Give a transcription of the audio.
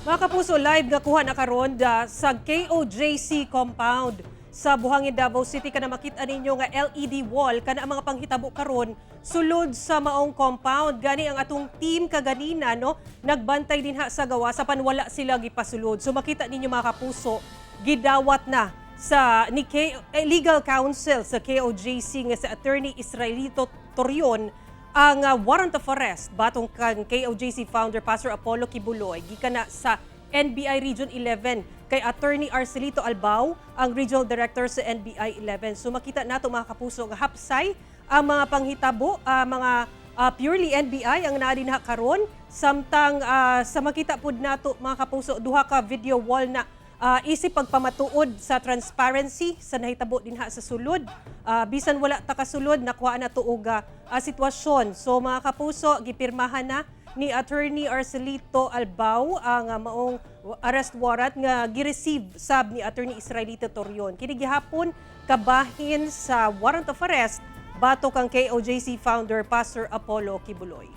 Mga kapuso, live nga kuha na karon da sa KOJC compound sa Buhangin, Davao City. Kana makita ninyo nga LED wall, kana ang mga panghitabo karon sulod sa maong compound. Gani ang atong team kaganina, no, nagbantay dinha sa gawas apan wala sila gipasulod. So makita ninyo, mga kapuso, gidawat na sa ni legal counsel sa KOJC nga si Attorney Israelito Torion ang warrant of arrest batok kang KOJC founder Pastor Apollo Quiboloy gikan na sa NBI Region 11 kay Attorney Arcelito Albao, ang Regional Director sa NBI 11. So makita nato, mga kapuso, nga hapsay ang mga panghitabo, mga purely NBI ang naa dinha karon, samtang sa makita pud nato, mga kapuso, duha ka video wall na isip pagpamatuod sa transparency sa nahitabo dinha sa sulod. Bisan wala ta kasulod, nakuha na og sitwasyon. So mga kapuso, gipirmahan na ni Attorney Arcelito Albao ang maong arrest warrant nga gi-receive sab ni Attorney Israelito Torion. Kini gihapon kabahin sa warrant of arrest batok kang KOJC founder Pastor Apollo Quiboloy.